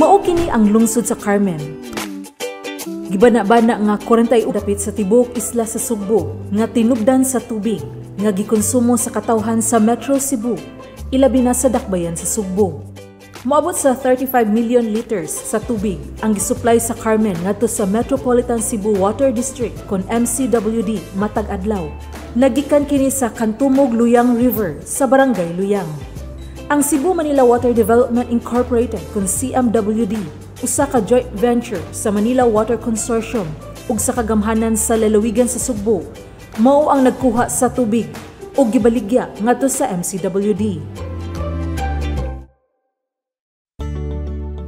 Mao kini ang lungsod sa Carmen. Gibana-bana nga 41 dapit sa tibuok isla sa Sugbo nga tinubdan sa tubig nga gikonsumo sa katawhan sa Metro Cebu, ilabi na sa dakbayan sa Sugbo. Moabot sa 35 million liters sa tubig ang gisupply sa Carmen ngadto sa Metropolitan Cebu Water District kon MCWD matag adlaw. Nagikan kini sa Kantumog Luyang River sa Barangay Luyang. Ang Cebu Manila Water Development Incorporated kon CMWD usa ka joint venture sa Manila Water Consortium ug sa kagamhanan sa lalawigan sa Sugbo mao ang nagkuha sa tubig ug gibaligya ngadto sa MCWD.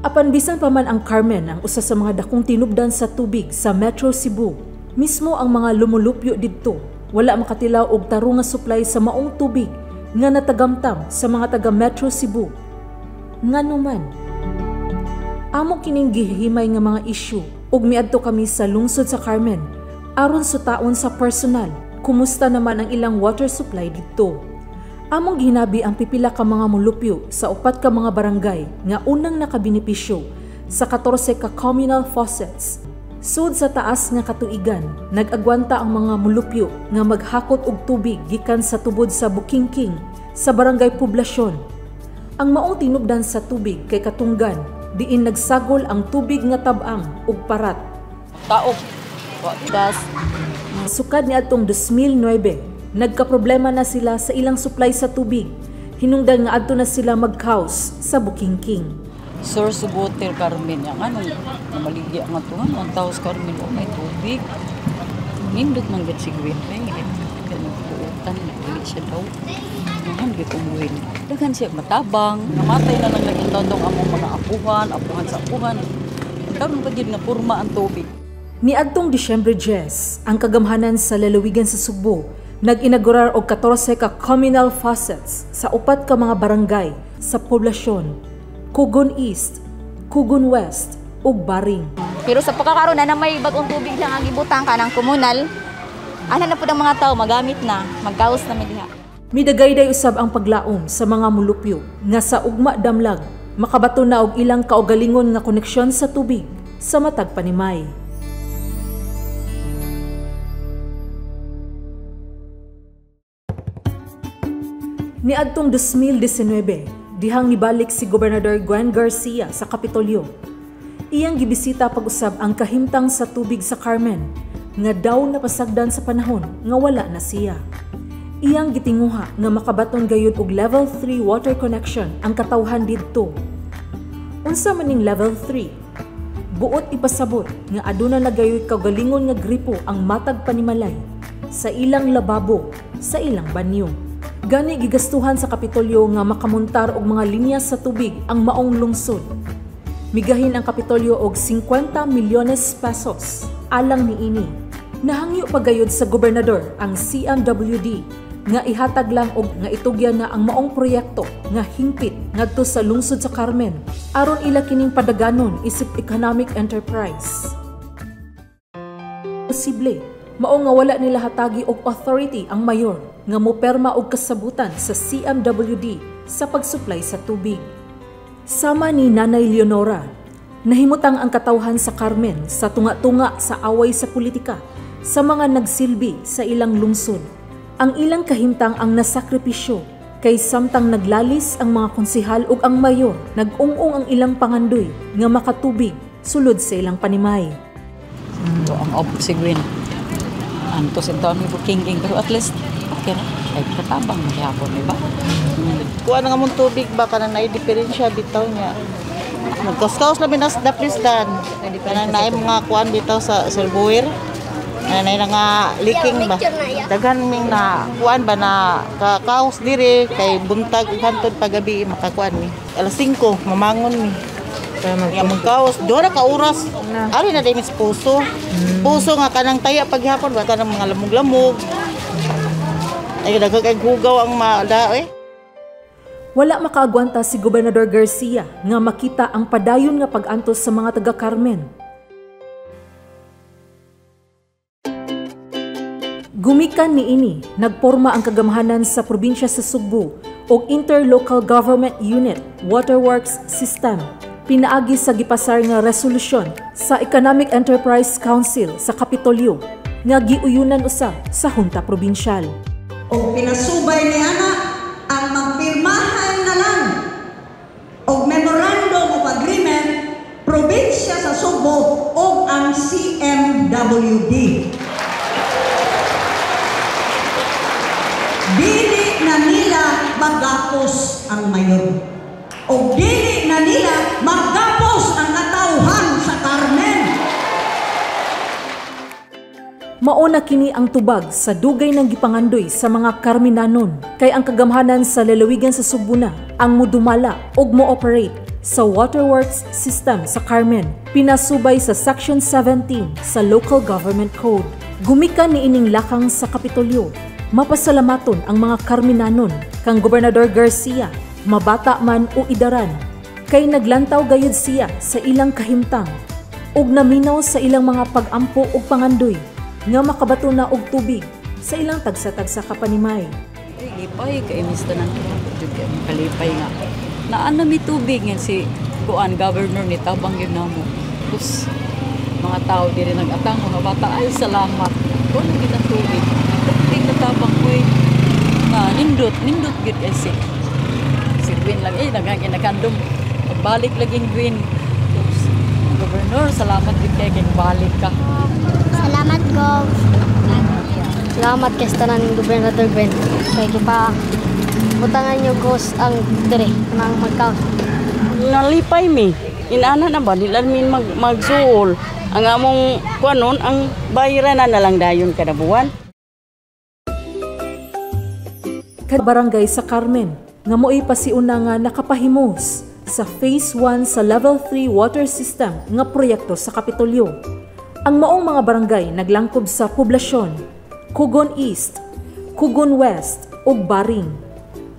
Apan bisan pa man ang Carmen ang usa sa mga dakong tinubdan sa tubig sa Metro Cebu, mismo ang mga lumulupyo didto wala makatilaw og tarong nga supply sa maong tubig nga natagamtam sa mga taga Metro Cebu. Ngano man, amo kining gihimay nga mga issue ug miadto kami sa lungsod sa Carmen aron sutaon sa personal kumusta naman ang ilang water supply didto. Among gihinabi ang pipila ka mga mulupyo sa upat ka mga barangay nga unang nakabenepisyo sa 14 ka communal faucets. Sud sa taas nga katuigan, nag-agwanta ang mga mulupyo nga maghakot og tubig gikan sa tubod sa Bukingking sa Barangay Poblasyon. Ang maong tinubdan sa tubig kay katunggan, diin nagsagol ang tubig nga tabang ug parat. Taob, gas. Sukad niadtong 2009, nagkaproblema na sila sa ilang supply sa tubig. Hinungdan nga adto na sila magkaos sa Bukingking. Source of water Carmen, yang ano, namaligya nga to, ano, ang taos Carmen, oh, may tubig. Nindot man gid si Gwen, may buutan, nagdili siya daw. Nahan, gid umuhin. Daghan siya matabang, namatay na lang lagi taon among mga apuhan, apuhan sa apuhan. Karon pa gid nga purma ang tubig. Niadtong Disyembre 10, ang kagamhanan sa lalawigan sa Sugbo nag-inaugurar og 14 ka communal faucets sa upat ka mga barangay sa poblasyon, Kugon East, Kugon West ug Baring. Pero sa pagkakaroon na may bagong tubig lang ang gibutang kanang komunal, ana na pud ang mga tao magamit na, magkaos na mi diha. Midagayday usab ang paglaom sa mga mulupyo nga sa ugma damlag makabato na og ilang kaugalingon nga koneksyon sa tubig sa matag panimay. Niadtong 2019, dihang nibalik si Gobernador Gwen Garcia sa Kapitolyo. Iyang gibisita pag-usab ang kahimtang sa tubig sa Carmen nga daw napasagdan sa panahon nga wala na siya. Iyang gitinguha nga makabaton gayud og level 3 water connection ang katawhan didto. Unsa maning level 3? Buot ipasabot nga aduna na gayud kaugalingon nga gripo ang matag panimalay sa ilang lababo, sa ilang banyo. Gani gigastuhan sa Kapitolyo nga makamuntar og mga linya sa tubig ang maong lungsod. Migahin ang Kapitolyo og 50 milyones pesos alang niini. Nahangyo pagayod sa gobernador ang CMWD nga ihatag lang og nga itugyan na ang maong proyekto nga hingpit ngadto sa lungsod sa Carmen aron ila kining padaganon isip economic enterprise. Posible mao nga wala nila hatagi og authority ang mayor nga moperma og kasabutan sa CMWD sa pagsupply sa tubig. Sama ni Nanay Leonora, nahimutang ang katawhan sa Carmen sa tunga-tunga sa away sa politika sa mga nagsilbi sa ilang lungsod. Ang ilang kahimtang ang nasakripisyo kay samtang naglalis ang mga konsehal ug ang mayor, nag-ung-ung ang ilang pangandoy nga makatubig sulod sa ilang panimay. So, ang ob si Gwen, antos ang taon ni Bukingking, pero at least okay ra. Ay, katabang gihapon, di ba? Kuha na nga mong tubig ba, kanang naay diferensya bitaw niya. Magkaos-kaos lang minas daplistan. Kanang naay mga kuan bitaw sa serbuir. Kanang naay nga leaking ba. Daghan ming na kuan ba na kakaos dire kay buntag ug hantod pagabi makakuan mi. Alas 5 mamangon mi. Nga magkaos, doon ka oras. Ari na din puso. Puso nga kanang taya paghapon ba kanang mga lamog-lamog. Ay daghang kay hugaw ang maada eh. Wala makaagwanta si Gobernador Garcia nga makita ang padayon nga pag-antos sa mga taga Carmen. Gumikan niini, nagporma ang kagamhanan sa probinsya sa Sugbo og Interlocal Government Unit Waterworks System. Pinaagi sa gipasar nga resolusyon sa Economic Enterprise Council sa Kapitolyo nga giuyunan usab sa Junta Probinsyal. O pinasubay ni ana ang magpirmahan na lang og memorandum of agreement probinsya sa Sugbo ug ang CMWD. Dili na nila magapos ang mayor. O dili na nila magapos ang katauhan sa Carmen. Mauna kini ang tubag sa dugay ng gipangandoy sa mga Carmenanon kay ang kagamhanan sa lalawigan sa Sugbo na ang mudumala ug mo-operate sa waterworks system sa Carmen pinasubay sa Section 17 sa Local Government Code. Gumikan ni ining lakang sa Kapitolyo. Mapasalamaton ang mga Carmenanon kang Gobernador Garcia, mabata man o idaran, kay naglantaw gayud siya sa ilang kahimtang ug naminaw sa ilang mga pag-ampo ug pangandoy nga makabato na og tubig sa ilang tagsa-tagsa ka panimay. Ay, lipay kay mista nang jud kay kalipay nga. Naa na mi tubig nga si kuan governor ni tabang yun namo. Tapos mga tao diri nag-atang mga bata ay salamat. Kuan na gid ang tubig. Tubig na tabang ko nga nindot nindot gid kay si Gwen lang eh daghang ginakandom. Pagbalik laging Gwen. Tapos, Governor, salamat gid kay kay balik ka. Salamat, Gov. Salamat kay tanan Gobernador Gwen. Kay gipa butangan niyo ghost ang dire nang magkaos. Nalipay mi. Inana na ba nila min magsuol. Ang among kuanon ang bayra na lang dayon kada buwan. Kada barangay sa Carmen nga mo'y pasiuna nga nakapahimos sa Phase 1 sa Level 3 water system nga proyekto sa Kapitolyo. Ang maong mga barangay naglangkob sa poblasyon, Kugon East, Kugon West ug Baring.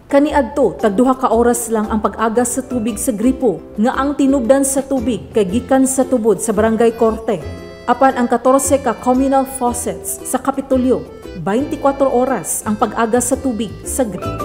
Kaniadto tag 2 ka oras lang ang pag-agas sa tubig sa gripo nga ang tinubdan sa tubig kay gikan sa tubod sa Barangay Korte. Apan ang 14 ka communal faucets sa Kapitolyo, 24 oras ang pag-agas sa tubig sa gripo.